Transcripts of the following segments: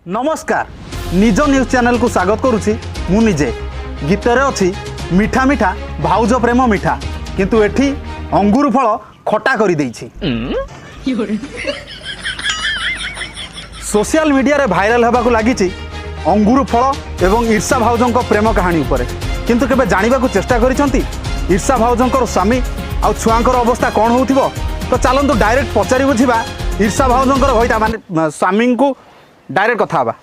ନମସ୍କାର, ନିଜ ନ୍ୟୁଜ୍ ଚ୍ୟାନେଲକୁ ସ୍ୱାଗତ କରୁଛି ମୁଁ ନିଜେ। ଗୀତରେ ଅଛି ମିଠା ମିଠା ଭାଉଜ ପ୍ରେମ ମିଠା, କିନ୍ତୁ ଏଠି ଅଙ୍ଗୁର ଫଳ ଖଟା କରିଦେଇଛି। ସୋସିଆଲ ମିଡ଼ିଆରେ ଭାଇରାଲ ହେବାକୁ ଲାଗିଛି ଅଙ୍ଗୁର ଫଳ ଏବଂ ଈର୍ଷା ଭାଉଜଙ୍କ ପ୍ରେମ କାହାଣୀ ଉପରେ। କିନ୍ତୁ କେବେ ଜାଣିବାକୁ ଚେଷ୍ଟା କରିଛନ୍ତି ଈର୍ଷା ଭାଉଜଙ୍କର ସ୍ୱାମୀ ଆଉ ଛୁଆଙ୍କର ଅବସ୍ଥା କ'ଣ ହେଉଥିବ? ତ ଚାଲନ୍ତୁ ଡାଇରେକ୍ଟ ପଚାରି ବୁଝିବା ଈର୍ଷା ଭାଉଜଙ୍କର ଘଇତା ମାନେ ସ୍ୱାମୀଙ୍କୁ। ଡାଇରେକ୍ଟ କଥା ହେବା।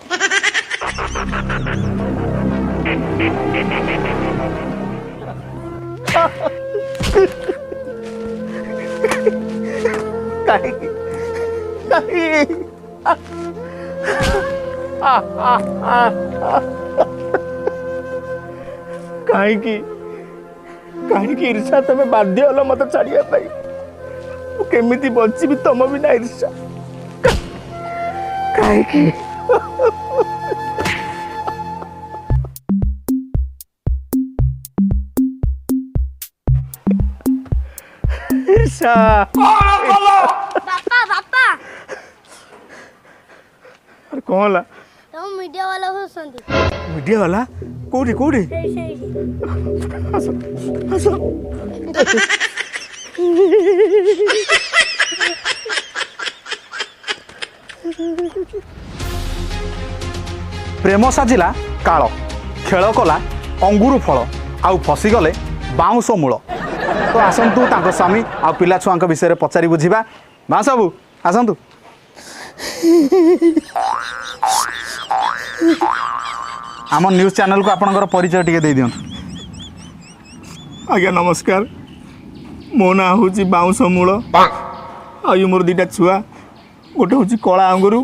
କାହିଁକି କାହିଁକି କାହିଁକି କାହିଁକି ଈର୍ଷା, ତମେ ବାଧ୍ୟ ହେଲ ମତେ ଛାଡ଼ିବା ପାଇଁ? ମୁଁ କେମିତି ବଞ୍ଚିବି ତମ ବିନା ଈର୍ଷା? କାହିଁକି? ଈର୍ଷା। ବାପା, ବାପା। ଆରେ, କଣ ହେଲା? ତମ ମିଡିଆ ବାଲା ବସନ୍ତି। ମିଡିଆ ବାଲା? କୋଉଠି କୋଉଠି? ସେଇ ସେଇଠି। ଆସ ଆସ। ପ୍ରେମ ସାଜିଲା କାଳ, ଖେଳ କଲା ଅଙ୍ଗୁର ଫଳ, ଆଉ ଫସିଗଲେ ବାଉଁଶ ମୂଳ। ତ ଆସନ୍ତୁ ତାଙ୍କ ସ୍ୱାମୀ ଆଉ ପିଲା ଛୁଆଙ୍କ ବିଷୟରେ ପଚାରି ବୁଝିବା। ବାଉଁଶ ବାବୁ, ଆସନ୍ତୁ। ଆମ ନ୍ୟୁଜ୍ ଚ୍ୟାନେଲକୁ ଆପଣଙ୍କର ପରିଚୟ ଟିକେ ଦେଇଦିଅନ୍ତୁ। ଆଜ୍ଞା ନମସ୍କାର, ମୋ ନାଁ ହେଉଛି ବାଉଁଶ ମୂଳ, ଆଉ ଇଏ ମୋର ଦୁଇଟା ଛୁଆ, ଗୋଟେ ହେଉଛି କଳା ଅଙ୍ଗୁରୁ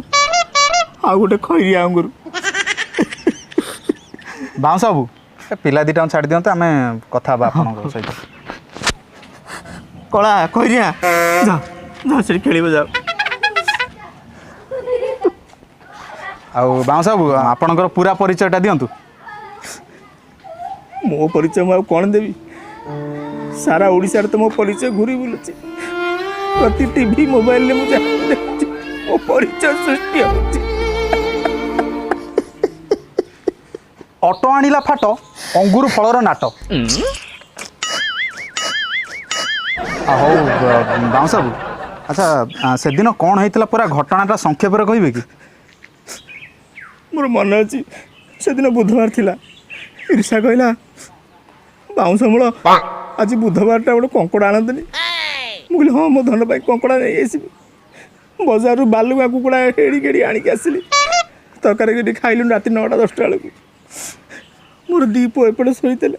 ଆଉ ଗୋଟେ ଖଇରିଆ ଅଙ୍ଗୁରୁ। ବାଉଁଶ ବାବୁ, ଏ ପିଲା ଦୁଇଟାଙ୍କୁ ଛାଡ଼ି ଦିଅନ୍ତୁ, ଆମେ କଥା ହେବା ଆପଣଙ୍କ ସହିତ। କଳା, ଖଇରିଆ, ଯା ଯା, ସେଠି ଖେଳିବ ଯାଅ। ଆଉ ବାଉଁଶ ବାବୁ, ଆପଣଙ୍କର ପୁରା ପରିଚୟଟା ଦିଅନ୍ତୁ। ମୋ ପରିଚୟ ମୁଁ ଆଉ କ'ଣ ଦେବି? ସାରା ଓଡ଼ିଶାରେ ତ ମୋ ପରିଚୟ ଘୁରି ବୁଲୁଛି। ପ୍ରତି ଟିଭି ମୋବାଇଲରେ ମୁଁ ଯାହା ଦେଖୁଛି, ମୋ ପରିଚୟ ସୃଷ୍ଟି ହେଉଛି। ଅଟୋ ଆଣିଲା ଫାଟ, ଅଙ୍ଗୁର ଫଳର ନାଟ। ହଉ ବାଉଁଶ ବାବୁ, ଆଚ୍ଛା, ସେଦିନ କ'ଣ ହେଇଥିଲା ପୁରା ଘଟଣାଟା ସଂକ୍ଷେପରେ କହିବେ କି? ମୋର ମନେ ଅଛି, ସେଦିନ ବୁଧବାର ଥିଲା। ଈର୍ଷା କହିଲା, ବାଉଁଶ ମୂଳ, ଆଜି ବୁଧବାରଟା, ଗୋଟେ କଙ୍କଡ଼ା ଆଣନ୍ତିନି? ମୁଁ କହିଲି, ହଁ, ମୋ ଧନ ପାଇଁ କଙ୍କଡ଼ା ନେଇ ଆସିବି। ବଜାରରୁ ବାଲୁକା କୁକୁଡ଼ା ହେଡ଼ି ହେଡ଼ି ଆଣିକି ଆସିଲି। ତରକାରୀ କରି ଖାଇଲୁ ରାତି 9ଟା 10ଟା ବେଳକୁ। ମୋର ଦୁଇ ପୁଅ ଏପଟେ ଶୋଇଥିଲେ,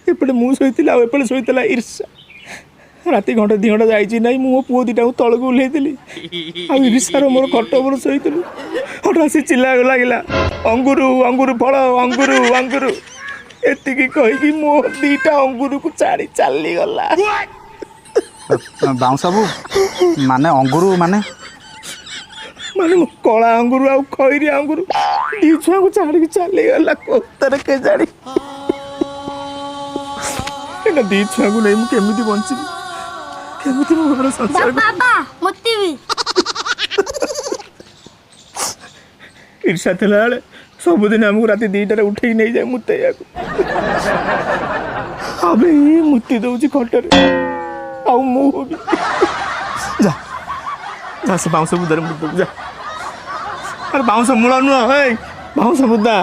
ଏପଟେ ମୁଁ ଶୋଇଥିଲି, ଆଉ ଏପଟେ ଶୋଇଥିଲା ଈର୍ଷା। ରାତି ଘଣ୍ଟା 2 ଘଣ୍ଟା ଯାଇଛି ନାହିଁ, ମୁଁ ମୋ ପୁଅ ଦୁଇଟାକୁ ତଳକୁ ଓହ୍ଲେଇଥିଲି ଆଉ ଈର୍ଷାର ମୋର ଖଟ ଉପରେ ଶୋଇଥିଲୁ। ହଠାତ୍ ସେ ଚିଲ୍ଲାକୁ ଲାଗିଲା, ଅଙ୍ଗୁରୁ, ଅଙ୍ଗୁରୁ ଫଳ, ଅଙ୍ଗୁରୁ, ଅଙ୍ଗୁରୁ। ଏତିକି କହିକି ମୋ ଦୁଇଟା ଅଙ୍ଗୁରକୁ ଛାଡ଼ି ଚାଲିଗଲା। ବାଉଁଶ ବାବୁ, ମାନେ ଅଙ୍ଗୁରୁ ମାନେ? ମାନେ ମୋ କଳା ଅଙ୍ଗୁରୁ ଆଉ ଖଇରି ଅଙ୍ଗୁରୁ ଦି ଛୁଆଙ୍କୁ ଛାଡ଼ିକି ଚାଲିଗଲା କୋତରେ କେଜାଣି। ଏଇନା ଦି ଛୁଆଙ୍କୁ ନେଇ ମୁଁ କେମିତି ବଞ୍ଚିବି? କେମିତି ମୋ ଘର ସଂସାର? ବାପା, ମତେ ବି। ଈର୍ଷା ଥିଲାବେଳେ ସବୁଦିନ ଆମକୁ ରାତି 2ଟାରେ ଉଠେଇକି ନେଇଯାଏ ମୁତେଇବାକୁ। ଆବେ, ମୁତି ଦଉଛି ଖଟରେ ଆଉ ମୁଁ ବି। ଯା ଯା, ସେ ବାଉଁଶ ବୁଦାରେ ମୁତି ଦବୁ ଯା। ଆରେ, ବାଉଁଶ ମୂଳ ନୁହଁ, ହେଇ, ବାଉଁଶ ବୁଦା।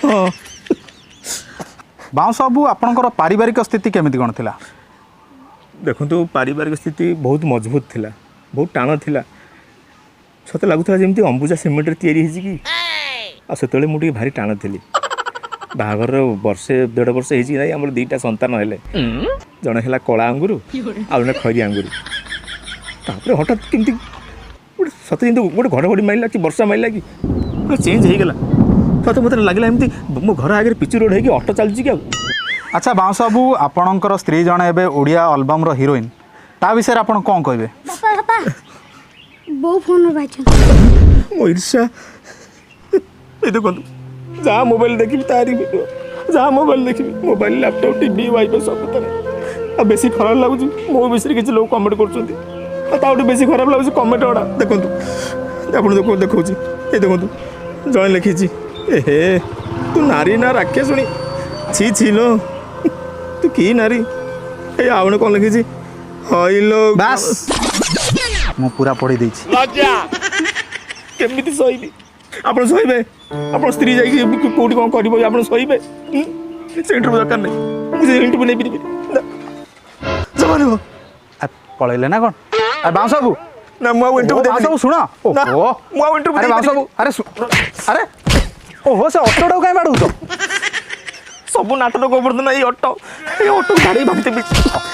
ହଁ। ବାଉଁଶ ବାବୁ, ଆପଣଙ୍କର ପାରିବାରିକ ସ୍ଥିତି କେମିତି କ'ଣ ଥିଲା? ଦେଖନ୍ତୁ, ପାରିବାରିକ ସ୍ଥିତି ବହୁତ ମଜବୁତ ଥିଲା, ବହୁତ ଟାଣ ଥିଲା। ସତେ ଲାଗୁଥିଲା ଯେମିତି ଅମ୍ବୁଜା ସିମେଣ୍ଟରେ ତିଆରି ହେଇଛି କି। ଆଉ ସେତେବେଳେ ମୁଁ ଟିକେ ଭାରି ଟାଣ ଥିଲି। ବାହାଘରର ବର୍ଷେ ଦେଢ଼ ବର୍ଷ ହେଇଛି କି ନାହିଁ, ଆମର ଦୁଇଟା ସନ୍ତାନ ହେଲେ। ଜଣେ ହେଲା କଳା ଅଙ୍ଗୁରୁ ଆଉ ଜଣେ ଖଇରି ଅଙ୍ଗୁରୁ। ତାପରେ ହଠାତ୍ କେମିତି ଗୋଟେ ସତେ ଯେମିତି ଗୋଟେ ଘଡ଼ଘଡ଼ି ମାରିଲା କି ବର୍ଷା ମାରିଲା କି, ପୁରା ଚେଞ୍ଜ ହେଇଗଲା। ସତେ ମୋତେ ଲାଗିଲା ଏମିତି ମୋ ଘର ଆଗରେ ପିଚୁ ରୋଡ଼ ହେଇକି ଅଟୋ ଚାଲୁଛି କି ଆଉ। ଆଚ୍ଛା ବାଉଁଶ ବାବୁ, ଆପଣଙ୍କର ସ୍ତ୍ରୀ ଜଣେ ଏବେ ଓଡ଼ିଆ ଆଲବମ୍ର ହିରୋଇନ୍, ତା ବିଷୟରେ ଆପଣ କ'ଣ କହିବେ? ବାପା, ବାପା, ବୋଉ ଫୋନରେ ପାଇଛନ୍ତି। ମୋ ଈର୍ଷା, ଏ ଦେଖନ୍ତୁ, ଯାହା ମୋବାଇଲ ଦେଖିବି ତାରି ଭିଡ଼ିଓ, ଯାହା ମୋବାଇଲ ଦେଖିବି, ମୋବାଇଲ, ଲ୍ୟାପଟପ୍, ଟିଭି, ୱାଇଫାଇ ସବୁଥିରେ। ଆଉ ବେଶୀ ଖରାପ ଲାଗୁଛି, ମୋ ବିଷୟରେ କିଛି ଲୋକ କମେଣ୍ଟ କରୁଛନ୍ତି। ଆଉ ତାଠୁ ବେଶୀ ଖରାପ ଲାଗୁଛି କମେଣ୍ଟ ଗୁଡ଼ା। ଦେଖନ୍ତୁ, ଆପଣ ଦେଖ, ଦେଖାଉଛି, ଏ ଦେଖନ୍ତୁ। ଜଣେ ଲେଖିଛି, ଏହେ ତୁ ନାରୀ ନା ରାକ୍ଷସୁଣି, ଛି ଛି ଲୋ, ତୁ କି ନାରୀ। ଏଇ ଆଉ ଜଣେ କ'ଣ ଲେଖିଛି, ହଇଲୋ। ବାସ୍, ମୁଁ ପୁରା ପଢ଼ି ଦେଇଛି। କେମିତି ସହିବି? ଆପଣ ସହିବେ? ଆପଣ ସ୍ତ୍ରୀ ଯାଇକି କୋଉଠି କ'ଣ କରିବ, ଆପଣ ସହିବେ? ସେ ଇଣ୍ଟରଭ୍ୟୁ ଦରକାର ନାହିଁ, ମୁଁ ସେ ଇଣ୍ଟରଭ୍ୟୁ ନେଇପାରିବିନି ନା, ଜମା ନୁହଁ। ପଳେଇଲେ ନା କ'ଣ? ଆରେ ବାଉଁଶ ବାବୁ, ନା, ମୁଁ ଆଉ ଇଣ୍ଟରଭ୍ୟୁ ବାଉଁଶ ବାବୁ ଶୁଣ। ନା, ମୁଁ ଆଉ ଇଣ୍ଟରଭ୍ୟୁ ଆରେ ବାଉଁଶ ବାବୁ, ଆରେ ଆରେ ଓହୋ, ସେ ଅଟୋଟାକୁ କାଇଁ ବାଡ଼ଉଛ? ସବୁ ନାଟକ ଗୋବର୍ଦ୍ଧନ, ଏଇ ଅଟୋ, ଏଇ ଅଟୋକୁ ବାଡ଼େଇ ଭାବିଦେବି।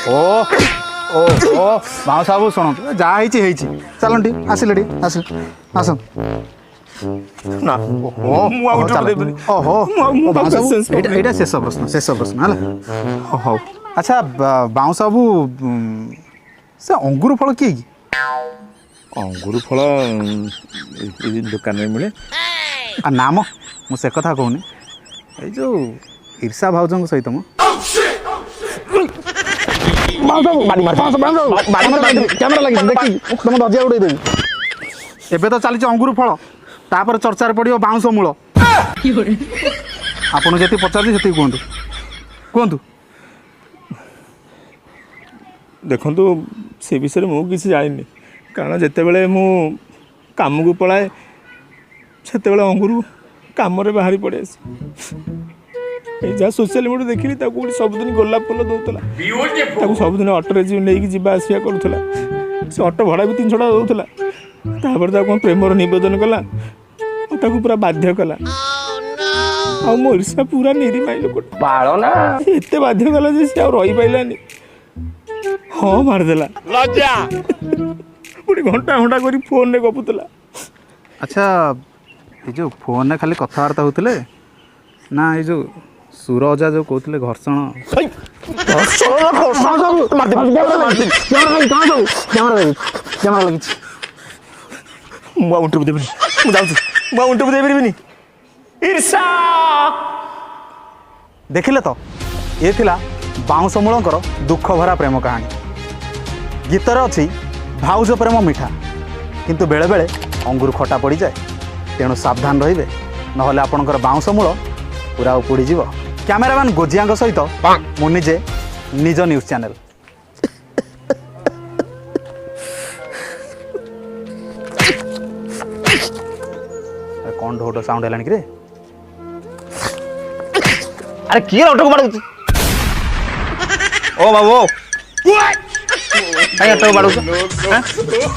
ଓ ଓ ଓ, ବାଉଁଶ ବାବୁ ଶୁଣନ୍ତୁ, ଯାହା ହେଇଛି ହେଇଛି, ଚାଲନ୍ତୁ ଟିକେ, ଆସିଲେ ଟିକେ, ଆସିଲେ, ଆସନ୍ତୁ। ନା, ମୁଁ ଆଉ ଇଣ୍ଟରଭ୍ୟୁ ଦେବିନି। ଓହୋ, ମୁଁ ଆଉ ମୁଁ ବାଉଁଶ ବାବୁ, patience ଏଇଟା ଏଇଟା ଶେଷ ପ୍ରଶ୍ନ, ଶେଷ ପ୍ରଶ୍ନ ହେଲା। ହଉ, ଆଚ୍ଛା ବାଉଁଶ ବାବୁ, ସେ ଅଙ୍ଗୁର ଫଳ କିଏ କି? ଅଙ୍ଗୁର ଫଳ ଏଇ ଦୋକାନରେ ମିଳେ। ଆ ନା ମ, ମୁଁ ସେ କଥା କହୁନି, ଏଇ ଯୋଉ ଈର୍ଷା ଭାଉଜଙ୍କ ସହିତ ମ। କ୍ୟାମେରା ଲାଗିଛି, ଦେଖିକି ତମ ଦଜିଆ ଉଡ଼େଇ ଦେବି। ଏବେ ତ ଚାଲିଛି ଅଙ୍ଗୁର ଫଳ, ତାପରେ ଚର୍ଚ୍ଚାରେ ପଡ଼ିବ ବାଉଁଶ ମୂଳ। ଆପଣ ଯେତିକି ପଚାରୁଛି ସେତିକି କୁହନ୍ତୁ, କୁହନ୍ତୁ। ଦେଖନ୍ତୁ, ସେ ବିଷୟରେ ମୁଁ କିଛି ଜାଣିନି, କାରଣ ଯେତେବେଳେ ମୁଁ କାମକୁ ପଳାଏ ସେତେବେଳେ ଅଙ୍ଗୁରୁ କାମରେ ବାହାରି ପଡ଼େ। ଏଇ ଯାହା ସୋସିଆଲ ମିଡ଼ିଆ ଦେଖିଲି, ତାକୁ ଗୋଟେ ସବୁଦିନ ଗୋଲାପ ଫୁଲ ଦେଉଥିଲା, ତାକୁ ସବୁଦିନ ଅଟୋରେ ନେଇକି ଯିବା ଆସିବା କରୁଥିଲା, ସେ ଅଟୋ ଭଡ଼ା ବି 300 ଟଙ୍କା ଦେଉଥିଲା। ତାପରେ ତାକୁ କ'ଣ ପ୍ରେମର ନିବେଦନ କଲା ଆଉ ତାକୁ ପୁରା ବାଧ୍ୟ କଲା। ଆଉ ମୋ ଈର୍ଷା ପୁରା ନିରିମାଇ ଲୋକଟା ବାଳ ନା, ଏତେ ବାଧ୍ୟ କଲା ଯେ ସେ ଆଉ ରହିପାରିଲାନି, ହଁ ମାରିଦେଲା। ପୁଣି ଘଣ୍ଟା ଘଣ୍ଟା କରି ଫୋନରେ ଗପୁଥିଲା। ଆଚ୍ଛା, ଏ ଯୋଉ ଫୋନରେ ଖାଲି କଥାବାର୍ତ୍ତା ହେଉଥିଲେ ନା ଏଇ ଯୋଉ ସୁର ଅଜା ଯୋଉ କହୁଥିଲେ ଘର୍ଷଣ? କ୍ୟାମେରା ଲାଗିଛି। ମୁଁ ଆଉ ଇଣ୍ଟରଭ୍ୟୁ ଦେବିନି, ମୁଁ ଯାଉଛି, ମୁଁ ଆଉ ଇଣ୍ଟରଭ୍ୟୁ ଦେଇପାରିବିନି। ଈର୍ଷା। ଦେଖିଲେ ତ, ଏ ଥିଲା ବାଉଁଶ ମୂଳଙ୍କର ଦୁଃଖ ଭରା ପ୍ରେମ କାହାଣୀ। ଗୀତରେ ଅଛି ଭାଉଜ ପ୍ରେମ ମିଠା, କିନ୍ତୁ ବେଳେବେଳେ ଅଙ୍ଗୁର ଖଟା ପଡ଼ିଯାଏ। ତେଣୁ ସାବଧାନ ରହିବେ, ନହେଲେ ଆପଣଙ୍କର ବାଉଁଶ ମୂଳ ପୁରା ଉପୁଡ଼ିଯିବ। କ୍ୟାମେରାମ୍ୟାନ୍ ଗୋଜିଆଙ୍କ ସହିତ ମୁଁ ନିଜେ ନିଜ ନ୍ୟୁଜ୍ ଚ୍ୟାନେଲ୍। କ'ଣ ଢୋ ଢୋ ସାଉଣ୍ଡ ହେଲାଣି କିରେ? ଆରେ କିଏ ଅଟୋକୁ ବାଡ଼ଉଛି? ଓ ବାବୁ, କାଇଁ ଅଟୋକୁ ବାଡ଼ଉଛ?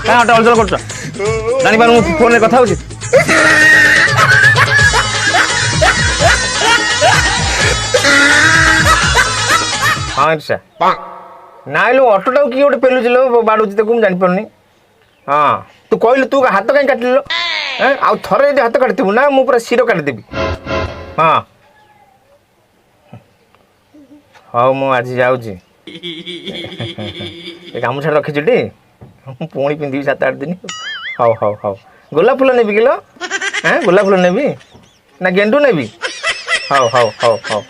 କାଇଁ ଅଟୋ ଅଲଚଲ କରୁଛ? ଜାଣିପାରୁ ମୁଁ ଫୋନରେ କଥା ହଉଛି? ହଁ ଇର୍ଷା, ନାଇଁ ଲୋ, ଅଟୋଟାକୁ କିଏ ଗୋଟେ ପେଲୁଛି ଲୋ, ବାଡ଼ଉଛି ତାକୁ, ମୁଁ ଜାଣିପାରୁନି। ହଁ, ତୁ କହିଲୁ, ତୁ ହାତ କାହିଁ କାଟିଲୁ? ଆଉ ଥରେ ଯଦି ହାତ କାଟିଥିବୁ ନା, ମୁଁ ପୁରା ଶିର କାଟିଦେବି। ହଁ ହଉ, ମୁଁ ଆଜି ଯାଉଛି। ଏ ଗାମୁଛା ରଖିଛୁ ଟି, ମୁଁ ପୁଣି ପିନ୍ଧିବି 7-8 ଦିନ। ହଉ ହଉ ହଉ, ଗୋଲାପ ଫୁଲ ନେବି କିଲୋ? ହଁ, ଗୋଲାପ ଫୁଲ ନେବି ନା ଗେଣ୍ଡୁ ନେବି? ହଉ ହଉ ହଉ ହଉ।